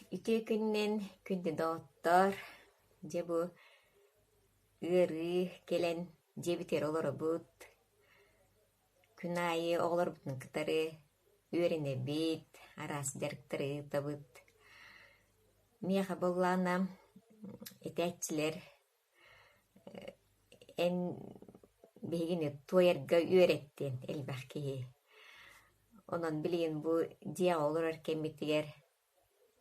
Үтүө күнүнэн күндү доҕоттоор, дьэ бу ыарыы кэлэн дьиэбитигэр олоробут. Күн аайы оҕолорбутун кытары үөрэнэбит, араас дьарыктары ыытабыт. Миэхэ буоллаҕына этээччилэр Эн биһигини туойарга үөрэттин элбэх киһи. Онон билигин бу дьиэҕэ олорор кэммитигэр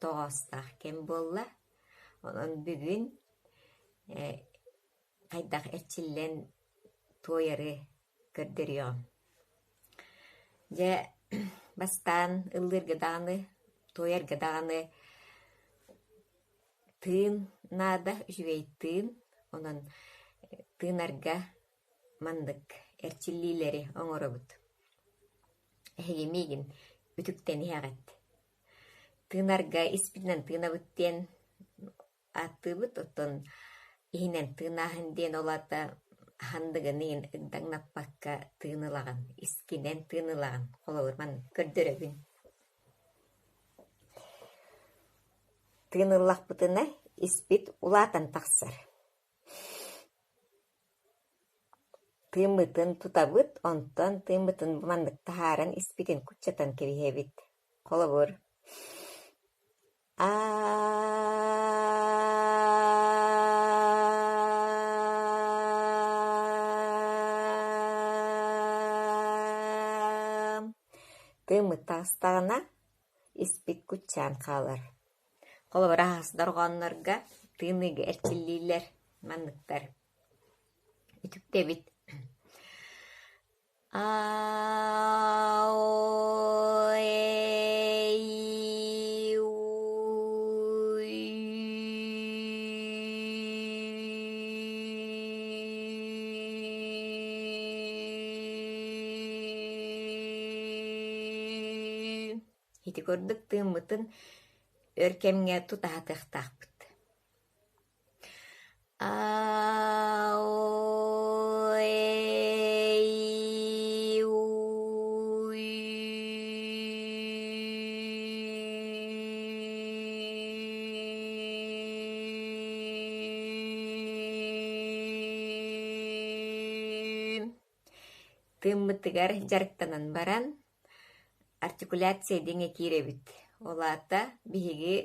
тоҕоостоох кэм буолла. Онон бүгүн хайдах эрчиллэн туойары көрдөрүөҕүм. Дьэ, бастаан ыллыырга даҕаны, туойарга даҕаны Тыын наада, үчүгэй тыын, онон тыынарга маннык эрчиллиилэри оҥоробут. Эһиги миигин үтүктэн иһэҕит. Тыынарга испитинэн тыынабыт диэн ааттыыбыт, оттон иһинэн тыынааһын диэн ол аата ханныгын иһин ыгдаҥнаппакка тыын ылаҕын, искинэн тыын ылаҕын. Холобур, маннык көрдөрөбүн. Тыыныллахпытына испит улаатан тахсар. Тыыммытын тутабыт, онтон тыыммытын маннык таһааран испитин куччатан кэбиһэбит. Холобур, Тыыммыт таҕыстаҕына Испит куччаан хаалар. Холобура, аһаҕас дорҕооннорго тыыныыга эрчиллиилэр манныктар: Үтүктэбит Ити курдук тыыммытын өр кэмҥэ тутаһатыахтаахпыт. Тыыммытыгар дьарыктанан баран Артикуляция диэҥҥэ киирэбит. Ол аата биһиги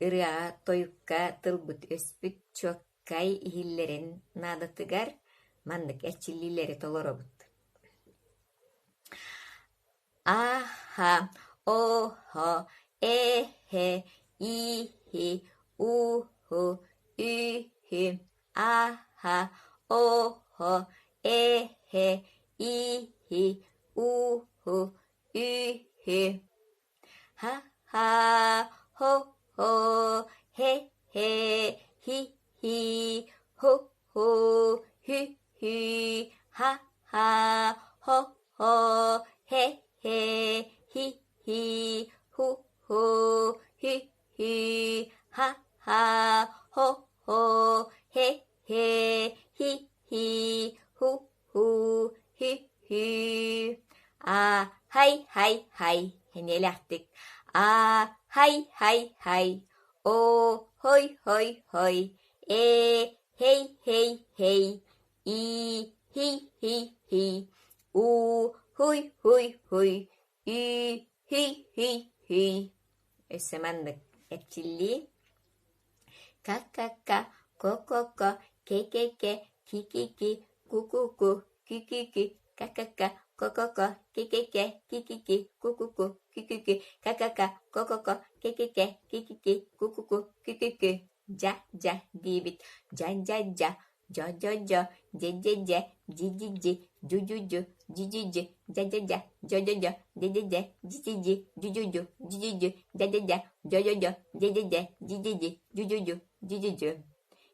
ырыаҕа, тойукка тылбыт-өспүт чуоккай иһиллэрин наадатыгар маннык эрчиллиилэри толоробут. Аха, оһо, эһэ, иһи, уһу, үһү, аха, оһо, эһэ, иһи, уһу, үһү. Ха-ха, хо-хо, хе-хе, хи-хи, ху-ху, хү-хү, ха-ха, хо-хо, хе-хе, хи-хи, ху-ху, хү-хү, ха-ха, хо-хо, хе-хе, хи-хи, ху-ху, хү-хү. А хай-хай-хай эниэлээхтик А хай-хай-хай О хой-хой-хой Э хей-хей-хей И хи-хи-хи У хуй-хуй-хуй Ү хүй-хүй-хүй Өссө маннык эрчиллии Ка-ка-ка, ко-ко-ко, ке-ке-ке, ки-ки-ки, ку-ку-ку, кү-кү-кү, ка-ка-ка, ко-ко-ко, ке-ке-ке, ки-ки-ки, ку-ку-ку, кү-кү-кү, ка-ка-ка, ко-ко-ко, ке-ке-ке, ки-ки-ки, ку-ку-ку, кү-кү-кү, дьа-дьа диибит, дьа-дьа-дьа, Дьо-дьо-дьо, дьэ-дьэ-дьэ, дьи-дьи-дьи, дьу-дьу-дьу, дьи-дьи-дьи, дьэ-дьэ-дьэ, дьо-дьо-дьо, дэ-дэ-дэ, дьи-дьи-дьи, дьу-дьу-дьу, дьи-дьи-дьи, дэ-дэ-дэ, дьо-дьо-дьо, дэ-дэ-дэ, дьи-дьи-дьи, дьу-дьу-дьу, дьи-дьи-дьу.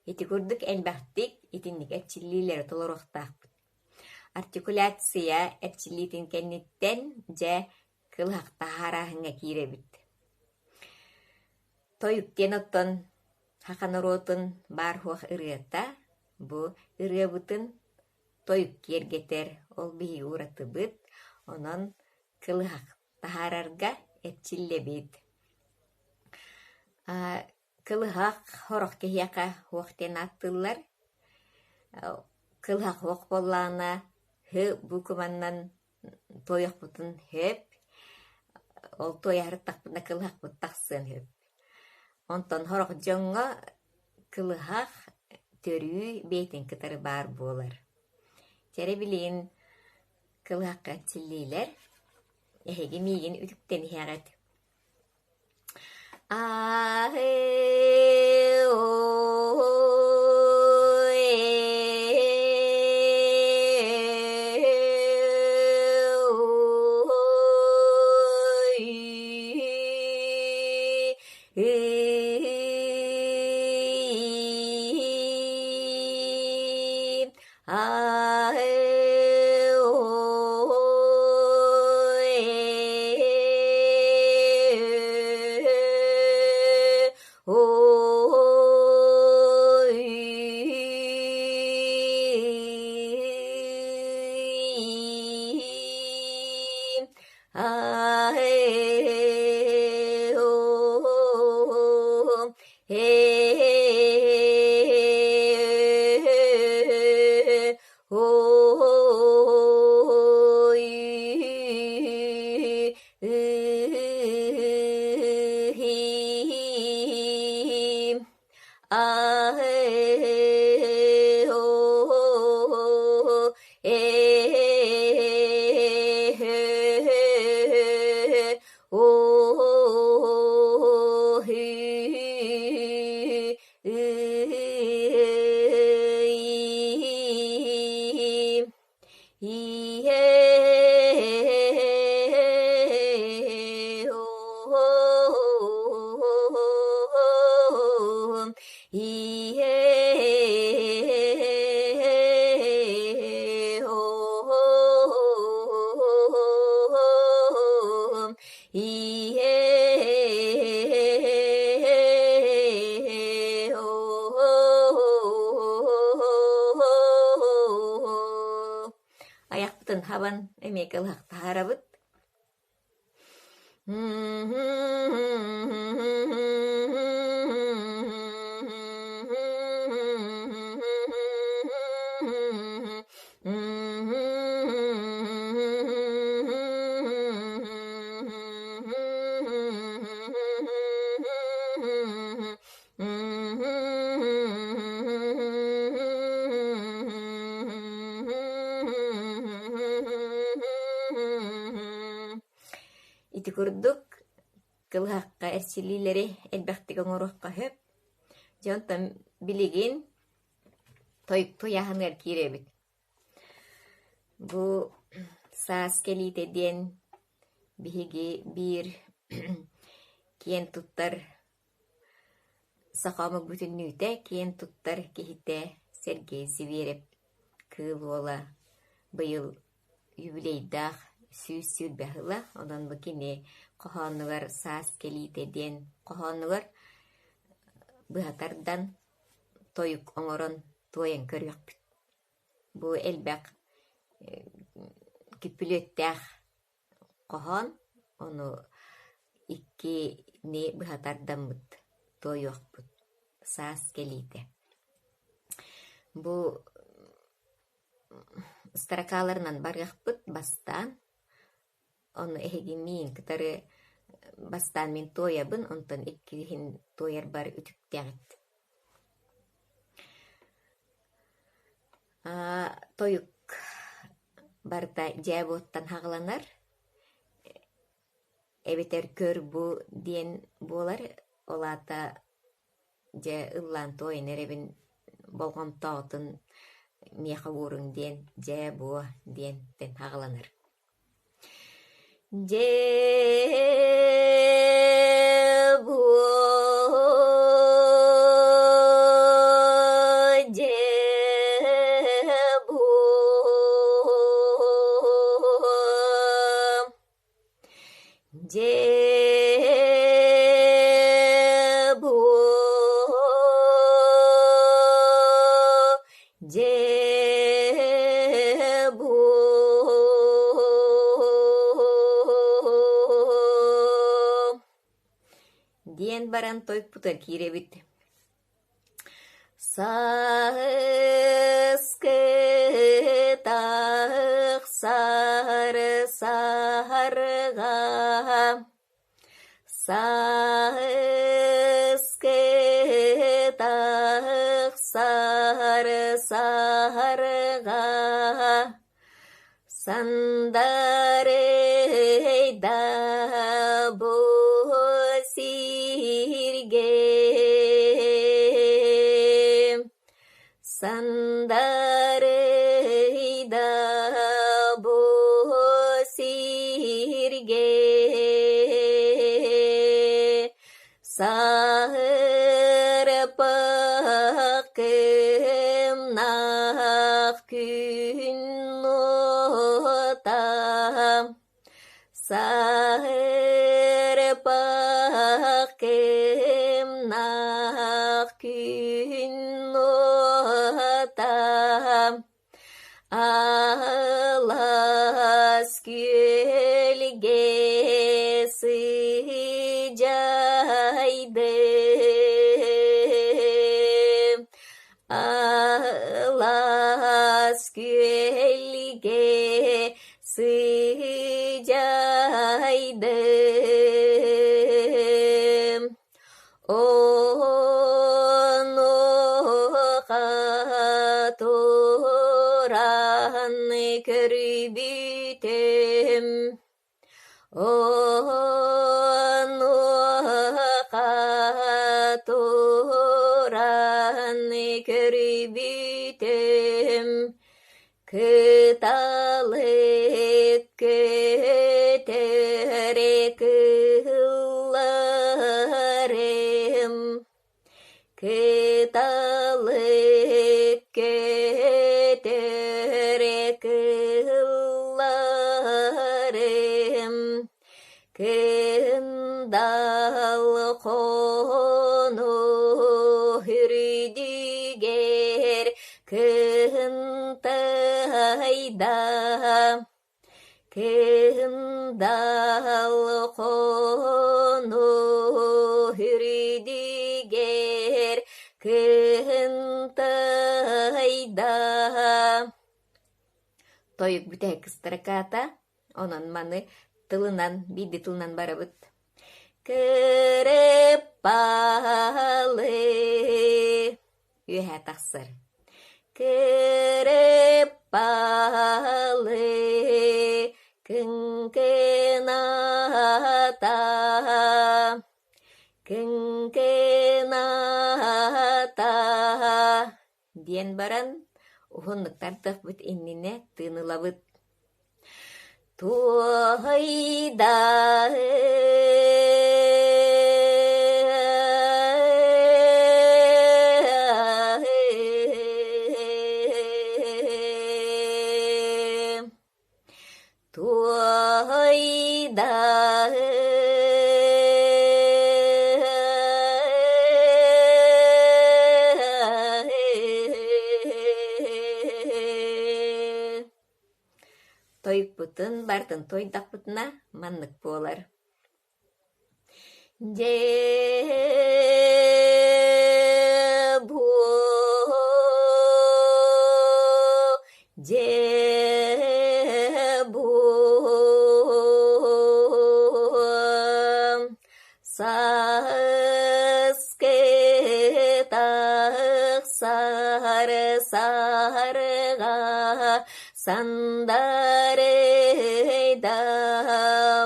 Ити курдук элбэхтик итинник эрчиллиилэри толоруохтаахпыт. Артикуляция эрчиллиитин кэнниттэн дьэ кылыһах таһаарааһыҥҥа киирэбит. Тойук диэн оттон Саха норуотун баар-суох ырыата бу ырыабытын тойук киэргэтэр, ол биһиги уратыбыт, онон кылыһах таһаарарга эрчиллэбит. Кылыһах сорох киһиэхэ суох диэн ааттыыллар. Кылыһах суох буоллаҕына һы букваннан туойуохпутун сөп, ол туойа сырыттахпытына кылыһахпыт тахсыан сөп. Онтон сорох дьоҥҥо кылыһах төрүү бэйэтин кытары баар буолар. Чэ эрэ билигин кылыһахха эрчиллиилэр, эһиги миигин үтүктэн иһэҕит. Айахпытын хабан эмиэ кылыһахтаһарабыт. Ити курдук кылыһахха эрчиллиилэри элбэхтик оҥоруохха сөп. Дьэ онтон билигин тойук туйааһыныгар киирэбит. Бу саас кэлиитэ диэн биһиги биир киэн туттар саха омук бүтүннүүтэ киэн туттар киһитэ Сергей Зверев Кыыл Уола быйыл юбилейдаах 120 сыла, онон бу кини хоһоонугар «Саас кэлиитэ» диэн хоһоонугар быһа тардан тойук оҥорон туойан көрүөхпүт. Бу элбэх күппүлүөттээх хоһоон, ону иккини быһа тардаммыт туойуохпут «Саас кэлиитэ». Бу строкаларынан барыахпыт бастаан, ону эһиги миин кытары бастаан мин туойабын, онтон иккиһин туойарбар үтүктэҕит. Тойук барыта дьээ буоттан хаҕыланар, эбэтэр көр бу диэн буолар, ол аата дьэ ыллаан туойан эрэбин болҕомтоҕутун миэхэ ууруҥ диэн дьээ буо диэнтэн хаҕыланар. Дьээ буо дьээ буо Дьээ буо дьээ буо диэн баран тойпутугар киирэбит. Сааскы тахсар саһарҕа, Сааскы тахсар саһарҕа, Сандарыйда бу сиргэ, Сандарыйда бу сиргэ, Саһырпах кымнах күн уота, Саһырпах кымнах күн уота, Алаас күөлгэ сыдьаайдым, Алаас күөлгэ сыдьаайдым. Онуоха туран көрбүтүм, онуоха туран көрбүтүм, Кыталык көтөр кыһылларым, кыталык көтөр кыһылларым, Кындал хону үрдүгэр кынтайда, Кындал хону үрдүгэр кынтайда. Тойук бүтэһик ыстаракаата Онон маны тылынан, биирдии тылынан барабыт. Кырыппалы үөһэ тахсар. Кырыппалы кыҥкыната, кыҥкыната диэн баран уһуннук тардыахпыт иннинэ тыын ылабыт. Туойда Туойда Тойукпутун барытын туойдахпытына маннык буолар. Дьэ буо дьэ буо сааскы тахсар саһарга Сандарыйда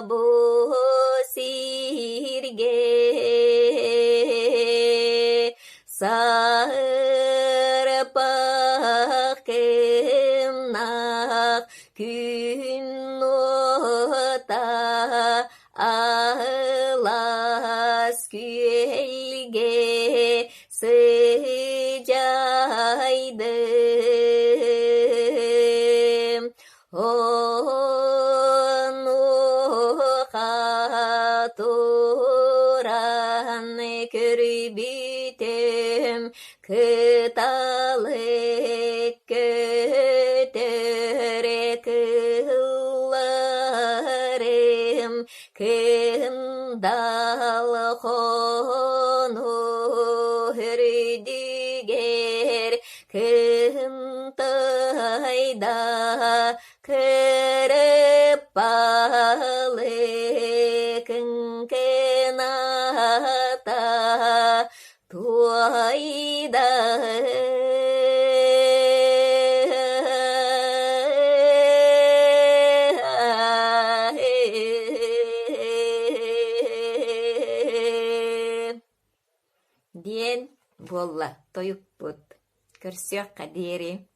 бу сиргэ сарпах кымнах күн уота алаас күөлгэ сыдьаайдым. Онуоха туран көрбүтүм, кыталык көтөр кыһылларым, кындал хо Туойда кырыппалы кыҥкыната туойда. Диэн буолла тойукпут. Көрсүөххэ диэри.